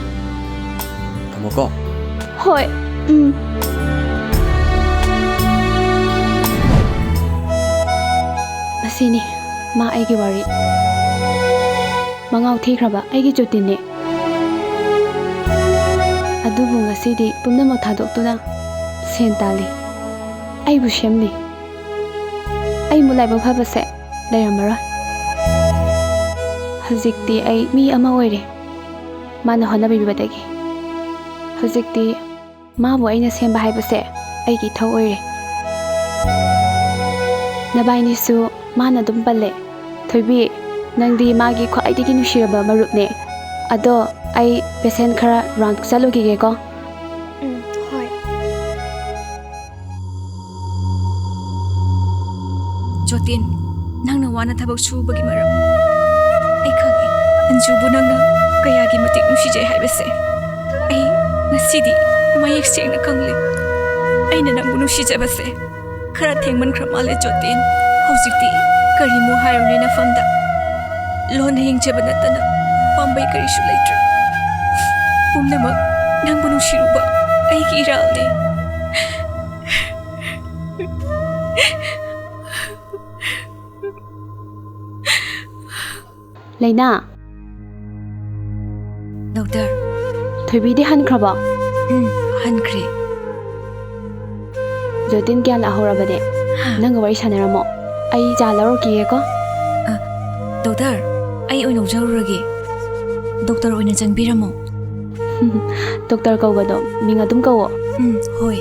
ꯊꯝꯃꯣꯀꯣ꯫ ꯍꯣꯏ꯫ ꯎꯝ꯫ ꯃꯁꯤꯅꯤ ꯃꯥ ꯑꯩꯒꯤ ꯋꯥꯔꯤ꯫ ꯃꯉꯥꯎ ꯊꯤꯈ꯭ꯔꯕ ꯑꯩꯒꯤ ꯖꯣꯇꯤꯟꯅꯦ꯫ ꯑꯗꯨꯕꯨ ꯉꯁꯤꯗꯤ ꯄꯨꯝꯅꯃꯛ ꯊꯥꯗꯣꯛꯇꯨꯅ ꯁꯦꯟ ꯇꯥꯜꯂꯤ꯫ ꯑꯩꯕꯨ ꯁꯦꯝꯂꯤ꯫ ꯑꯩꯃꯨꯛ ꯂꯥꯏꯕꯛ ꯐꯕꯁꯦ ꯂꯩꯔꯝꯃꯔꯣꯏ꯫ ꯍꯧꯖꯤꯛꯇꯤ ꯑꯩ ꯃꯤ ꯑꯃ ꯑꯣꯏꯔꯦ, ꯃꯥꯅ ꯍꯣꯠꯅꯕꯤꯕꯗꯒꯤ꯫ ꯍꯧꯖꯤꯛꯇꯤ ꯃꯥꯕꯨ ꯑꯩꯅ ꯁꯦꯝꯕ ꯍꯥꯏꯕꯁꯦ ꯑꯩꯒꯤ ꯏꯊꯧ ꯑꯣꯏꯔꯦ꯫ ꯅꯕꯥꯏꯅꯤꯁꯨ ꯃꯥꯅ ꯑꯗꯨꯝ ꯄꯜꯂꯦ꯫ ꯊꯣꯏꯕꯤ, ꯅꯪꯗꯤ ꯃꯥꯒꯤ ꯈ꯭ꯋꯥꯏꯗꯒꯤ ꯅꯨꯡꯁꯤꯔꯕ ꯃꯔꯨꯞꯅꯦ꯫ ꯑꯗꯣ ꯑꯩ ꯄꯦꯁꯦꯟ ꯈꯔ ꯔꯥꯎꯟ ꯆꯠꯂꯨꯈꯤꯒꯦꯀꯣ꯫ ꯎꯝ, ꯍꯣꯏ꯫ ꯖꯣꯇꯤꯟ, ꯅꯪꯅ ꯋꯥꯅ ꯊꯕꯛ ꯁꯨꯕꯒꯤ ꯃꯔꯝ ꯑꯩ ꯈꯪꯉꯤ꯫ ꯑꯟꯖꯨꯕꯨ ꯅꯪꯅ ꯀꯌꯥꯒꯤ ꯃꯇꯤꯛ ꯅꯨꯡꯁꯤꯖꯩ ꯍꯥꯏꯕꯁꯦ ꯑꯩ ꯉꯁꯤꯗꯤ ꯃꯌꯦꯛ ꯁꯦꯡꯅ ꯈꯪꯂꯦ꯫ ꯑꯩꯅ ꯅꯪꯕꯨ ꯅꯨꯡꯁꯤꯖꯕꯁꯦ ꯈꯔ ꯊꯦꯡꯃꯟꯈ꯭ꯔ ꯃꯥꯜꯂꯦ, ꯖꯣꯇꯤꯟ꯫ ꯍꯧꯖꯤꯛꯇꯤ ꯀꯔꯤꯃꯨꯛ ꯍꯥꯏꯔꯨꯅꯤ ꯅꯐꯝꯗ? ꯂꯣꯟꯅ ꯌꯦꯡꯖꯕ ꯅꯠꯇꯅ ꯄꯥꯝꯕꯩ ꯀꯔꯤꯁꯨ ꯂꯩꯇ꯭ꯔꯦ꯫ ꯄꯨꯝꯅꯃꯛ ꯅꯪꯕꯨ ꯅꯨꯡꯁꯤꯔꯨꯕ ꯑꯩꯒꯤ ꯏꯔꯥꯜꯅꯤ꯫ ꯂꯩꯅꯥ꯫ ꯗꯣꯛꯇꯔ꯫ ꯊꯣꯏꯕꯤꯗꯤ ꯍꯟꯈ꯭ꯔꯕꯣ? ꯎꯝ, ꯍꯟꯈ꯭ꯔꯦ꯫ ꯖꯣꯇꯤꯟ ꯒ꯭ꯌꯥꯟ ꯂꯥꯛꯍꯧꯔꯕꯅꯦ꯫ ꯍꯥ? ꯅꯪꯒ ꯋꯥꯔꯤ ꯁꯥꯟꯅꯔꯝꯃꯣ꯫ ꯑꯩ ꯆꯥ ꯂꯧꯔꯨꯈꯤꯒꯦꯀꯣ꯫ ꯑ, ꯗꯣꯛꯇꯔ, ꯑꯩ ꯑꯣꯏꯅ ꯂꯧꯖꯔꯨꯔꯒꯦ꯫ ꯗꯣꯛꯇꯔ ꯑꯣꯏꯅ ꯆꯪꯕꯤꯔꯝꯃꯣ꯫ ꯗꯣꯛꯇꯔ ꯀꯧꯕꯗꯣ ꯃꯤꯡ ꯑꯗꯨꯝ ꯀꯧꯋꯣ꯫ ꯎꯝ, ꯍꯣꯏ꯫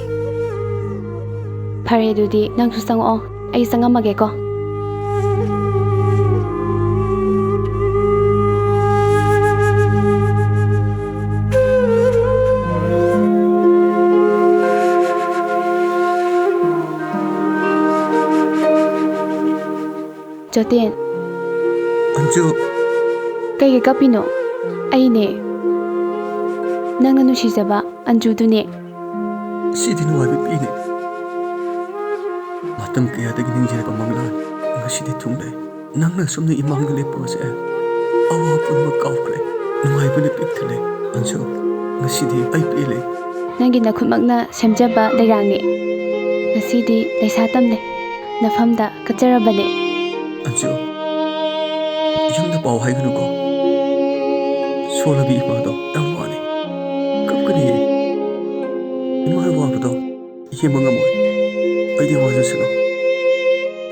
ꯐꯔꯦ, ꯑꯗꯨꯗꯤ ꯅꯪꯁꯨ ꯆꯪꯉꯛꯑꯣ, ꯑꯩ ꯆꯪꯉꯝꯃꯒꯦꯀꯣ꯫ ꯖꯣꯇꯦꯟ꯫ ꯑꯟꯖꯨ꯫ ꯀꯩꯒꯤ ꯀꯞꯄꯤꯅꯣ? ꯑꯩꯅꯦ, ꯅꯪꯅ ꯅꯨꯡꯁꯤꯖꯕ ꯑꯟꯖꯨꯗꯨꯅꯦ꯫ ꯁꯤꯗꯤ ꯅꯨꯡꯉꯥꯏꯕ ꯄꯤꯅꯦ꯫ ꯃꯇꯝ ꯀꯌꯥꯗꯒꯤ ꯅꯤꯡꯖꯔꯕ ꯃꯪꯂꯥꯟ ꯉꯁꯤꯗꯤ ꯊꯨꯡꯂꯦ꯫ ꯅꯪꯅ ꯑꯁꯨꯝꯅ ꯏꯃꯥꯡꯗ ꯂꯦꯞꯄꯕꯁꯦ ꯑꯋꯥꯕ ꯄꯨꯝꯅꯃꯛ ꯀꯥꯎꯈ꯭ꯔꯦ꯫ ꯅꯨꯡꯉꯥꯏꯕꯅ ꯄꯤꯛ ꯊꯜꯂꯦ꯫ ꯑꯟꯖꯨ, ꯉꯁꯤꯗꯤ ꯑꯩ ꯄꯦꯜꯂꯦ꯫ ꯅꯪꯒꯤ ꯅꯈꯨꯠꯃꯛꯅ ꯁꯦꯝꯖꯕ ꯂꯩꯔꯥꯡꯅꯤ꯫ ꯉꯁꯤꯗꯤ ꯂꯩꯁꯥ ꯇꯝꯂꯦ꯫ ꯅꯐꯝꯗ ꯀꯠꯆꯔꯕꯅꯦ꯫ ꯑꯟꯖꯨ, ꯌꯨꯝꯗ ꯄꯥꯎ ꯍꯥꯏꯒꯅꯨꯀꯣ꯫ ꯁꯣꯜꯂꯕꯤ ꯏꯃꯥꯗꯣ ꯌꯥꯝ ꯋꯥꯅꯤ꯫ ꯀꯞꯀꯅꯤꯌꯦ꯫ ꯏꯃꯥ ꯋꯥꯕꯗꯣ ꯌꯦꯡꯕ ꯉꯝꯃꯣꯏ꯫ ꯑꯩꯗꯤ ꯋꯥꯖꯁꯅꯨ꯫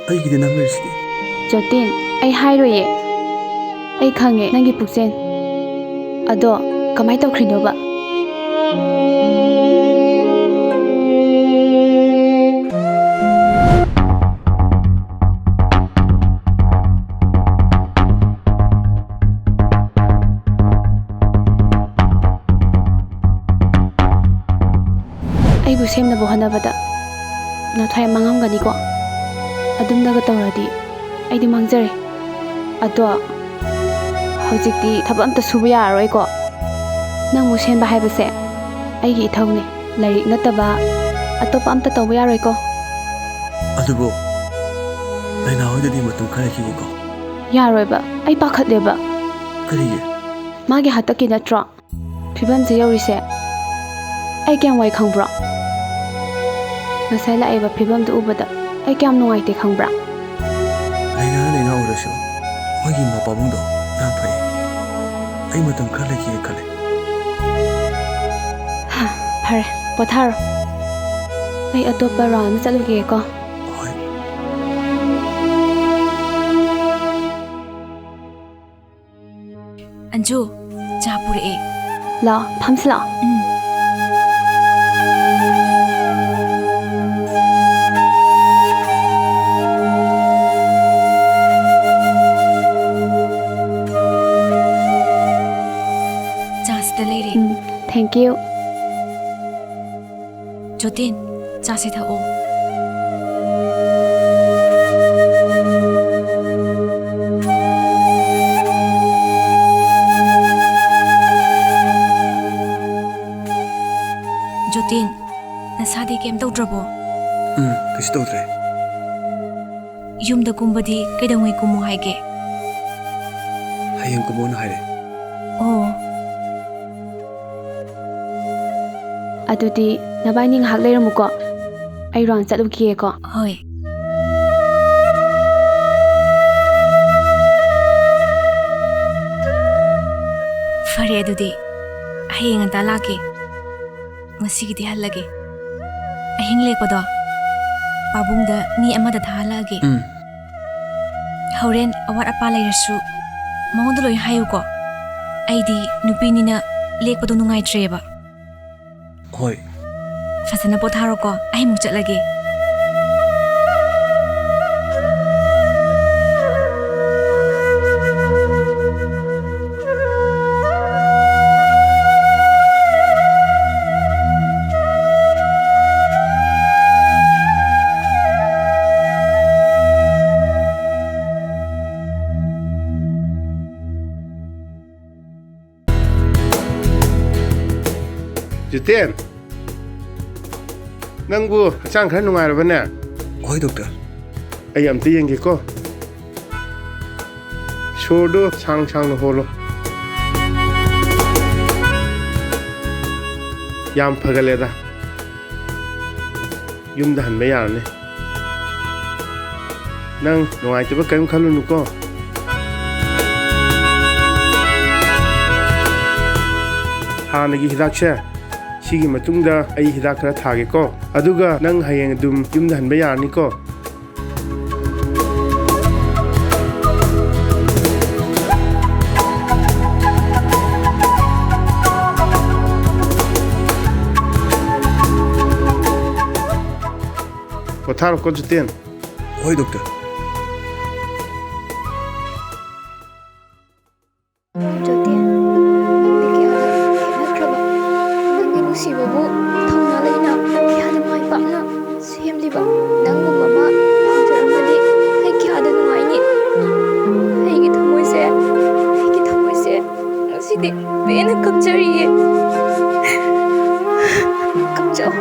ꯑꯩꯒꯤꯗꯤ ꯅꯪ ꯂꯩꯔꯤꯁꯤꯗꯤ꯫ ꯖꯣꯇꯤꯟ, ꯑꯩ ꯍꯥꯏꯔꯣꯏꯌꯦ꯫ ꯑꯩ ꯈꯪꯉꯦ ꯅꯪꯒꯤ ꯄꯨꯛꯆꯦꯜ꯫ ꯑꯗꯣ ꯀꯃꯥꯏ ꯇꯧꯈ꯭ꯔꯤꯅꯣꯕ? ꯑꯩꯕꯨ ꯁꯦꯝꯅꯕ ꯍꯣꯠꯅꯕꯗ ꯅꯊ꯭ꯋꯥꯏ ꯃꯥꯡꯉꯝꯒꯅꯤꯀꯣ꯫ ꯑꯗꯨꯝꯅꯒ ꯇꯧꯔꯗꯤ ꯑꯩꯗꯤ ꯃꯥꯡꯖꯔꯦ꯫ ꯑꯗꯣ ꯍꯧꯖꯤꯛꯇꯤ ꯊꯕꯛ ꯑꯝꯇ ꯁꯨꯕ ꯌꯥꯔꯔꯣꯏꯀꯣ꯫ ꯅꯪꯕꯨ ꯁꯦꯝꯕ ꯍꯥꯏꯕꯁꯦ ꯑꯩꯒꯤ ꯏꯊꯧꯅꯦ꯫ ꯂꯥꯏꯔꯤꯛ ꯅꯠꯇꯕ ꯑꯇꯣꯞꯄ ꯑꯝꯇ ꯇꯧꯕ ꯌꯥꯔꯣꯏꯀꯣ꯫ ꯑꯗꯨꯕꯨ ꯂꯥꯏꯅꯥ ꯍꯣꯏꯗꯗꯤ ꯃꯇꯝ ꯈꯔ ꯂꯩꯈꯤꯒꯦꯀꯣ꯫ ꯌꯥꯔꯣꯏꯕ, ꯑꯩ ꯄꯥꯈꯠꯂꯦꯕ꯫ ꯀꯔꯤꯒꯤ? ꯃꯥꯒꯤ ꯍꯥꯇꯛꯀꯤ ꯅꯠꯇ꯭ꯔꯣ ꯐꯤꯕꯝꯁꯦ ꯌꯧꯔꯤꯁꯦ? ꯑꯩ ꯀꯌꯥꯝ ꯋꯥꯏ ꯈꯪꯕ꯭ꯔꯣ? ꯉꯁꯥꯏ ꯂꯥꯛꯏꯕ ꯐꯤꯕꯝꯗꯨ ꯎꯕꯗ ꯑꯩ ꯀꯌꯥꯝ ꯅꯨꯡꯉꯥꯏꯇꯦ ꯈꯪꯕ꯭ꯔꯥ? ꯂꯥꯏꯅꯥ ꯂꯥꯏꯅꯥ ꯑꯣꯏꯔꯁꯨ ꯑꯩꯈꯣꯏꯒꯤ ꯏꯃꯥ ꯄꯥꯕꯨꯡꯗꯣ ꯌꯥꯝ ꯐꯩ꯫ ꯑꯩ ꯃꯇꯝ ꯈꯔ ꯂꯩꯈꯤꯒꯦ ꯈꯜꯂꯦ꯫ ꯍꯥ, ꯐꯔꯦ, ꯄꯣꯊꯥꯔꯣ꯫ ꯑꯩ ꯑꯇꯣꯞꯄ ꯔꯥꯎꯟ ꯑꯃ ꯆꯠꯂꯨꯒꯦꯀꯣ꯫ ꯍꯣꯏ꯫ ꯑꯟꯖꯨ, ꯆꯥ ꯄꯨꯔꯛꯑꯦ꯫ ꯂꯥꯛꯑꯣ, ꯐꯝꯁꯤ ꯂꯥꯛꯑꯣ꯫ ꯎꯝ꯫ ꯆꯥ ꯁꯤꯗ ꯂꯩꯔꯦ꯫ ꯎꯝ, thank you꯫ ꯖꯣꯇꯤꯟ, ꯆꯥꯁꯤ ꯊꯛꯑꯣ꯫ ꯖꯣꯇꯤꯟ, ꯅꯁꯥꯗꯤ ꯀꯩꯝ ꯇꯧꯗ꯭ꯔꯕꯣ? ꯎꯝ, ꯀꯩꯁꯨ ꯇꯧꯗ꯭ꯔꯦ꯫ ꯌꯨꯝꯗ ꯀꯨꯝꯕꯗꯤ ꯀꯩꯗꯧꯉꯩ ꯀꯨꯝꯃꯣ ꯍꯥꯏꯒꯦ? ꯍꯌꯦꯡ ꯀꯨꯝꯃꯣꯅ ꯍꯥꯏꯔꯦ꯫ ꯑꯣ꯫ ꯑꯗꯨꯗꯤ ꯅꯕꯥꯏꯅꯤ ꯉꯥꯏꯍꯥꯛ ꯂꯩꯔꯝꯃꯨꯀꯣ, ꯑꯩ round ꯆꯠꯂꯨꯈꯤꯒꯦꯀꯣ꯫ ꯍꯣꯏ꯫ ꯐꯔꯦ ꯑꯗꯨꯗꯤ, ꯍꯌꯦꯡ ꯉꯟꯇꯥ ꯂꯥꯛꯀꯦ꯫ ꯉꯁꯤꯒꯤꯗꯤ ꯍꯜꯂꯒꯦ꯫ ꯑꯍꯤꯡ ꯂꯦꯛꯄꯗꯣ ꯄꯥꯕꯨꯡꯗ ꯃꯤ ꯑꯃꯗ ꯊꯥꯍꯜꯂꯛꯑꯒꯦ꯫ ꯎꯝ꯫ ꯍꯣꯔꯦꯟ ꯑꯋꯥꯠ ꯑꯄꯥ ꯂꯩꯔꯁꯨ ꯃꯉꯣꯟꯗ ꯂꯣꯏ ꯍꯥꯏꯌꯨꯀꯣ꯫ ꯑꯩꯗꯤ ꯅꯨꯄꯤꯅꯤꯅ ꯂꯦꯛꯄꯗꯣ ꯅꯨꯡꯉꯥꯏꯇ꯭ꯔꯦꯕ꯫ ꯍꯣꯏ꯫ ꯐꯖꯅ ꯄꯣꯊꯥꯔꯣꯀꯣ, ꯑꯩ ꯑꯃꯨꯛ ꯆꯠꯂꯒꯦ꯫ ꯖꯤꯇꯦꯟ, ꯅꯪꯕꯨ ꯍꯛꯆꯥꯡ ꯈꯔ ꯅꯨꯡꯉꯥꯏꯔꯕꯅꯦ? ꯍꯣꯏ, ꯗꯣꯛꯇꯔ꯫ ꯑꯩ ꯑꯝꯇ ꯌꯦꯡꯒꯦꯀꯣ꯫ ꯁꯣꯔꯗꯣ ꯁꯥꯡ ꯁꯥꯡꯅ ꯍꯣꯜꯂꯣ꯫ ꯌꯥꯝ ꯐꯒꯠꯂꯦꯗ꯫ ꯌꯨꯝꯗ ꯍꯟꯕ ꯌꯥꯔꯅꯤ꯫ ꯅꯪ ꯅꯨꯡꯉꯥꯏꯇꯕ ꯀꯔꯤꯝ ꯈꯜꯂꯨꯅꯨꯀꯣ꯫ ꯍꯥꯟꯅꯒꯤ ꯍꯤꯗꯥꯛꯁꯦ, ꯁꯤꯒꯤ ꯃꯇꯨꯡꯗ ꯑꯩ ꯍꯤꯗꯥꯛ ꯈꯔ ꯊꯥꯒꯦꯀꯣ꯫ ꯑꯗꯨꯒ ꯅꯪ ꯍꯌꯦꯡ ꯑꯗꯨꯝ ꯌꯨꯝꯗ ꯍꯟꯕ ꯌꯥꯔꯅꯤꯀꯣ꯫ ꯊꯥꯔꯣꯀꯣ ꯖꯤꯇꯦꯟ꯫ ꯍꯣꯏ ꯗꯣꯛꯇꯔ꯫ ꯖꯣꯇꯦꯟ, ꯅꯪꯗꯤ ꯀꯌꯥꯗ ꯈꯦꯠꯅꯈ꯭ꯔꯕ? ꯅꯪꯒꯤ ꯅꯨꯡꯁꯤꯕꯕꯨ ꯊꯧꯅꯥ ꯂꯩꯅ ꯀꯌꯥꯗ ꯃꯥꯏ ꯄꯥꯛꯅ ꯁꯦꯝꯂꯤꯕ ꯅꯪꯒꯨꯝꯕ ꯑꯃ ꯐꯪꯖꯔꯝꯃꯗꯤ ꯑꯩ ꯀꯌꯥꯗ ꯅꯨꯡꯉꯥꯏꯅꯤ꯫ ꯑꯩꯒꯤ ꯊꯃꯣꯏꯁꯦ, ꯑꯩꯒꯤ ꯊꯃꯣꯏꯁꯦ ꯉꯁꯤꯗꯤ ꯄꯦꯟꯅ ꯀꯞꯆꯔꯤꯌꯦ꯫ ꯀꯞꯆꯧ꯫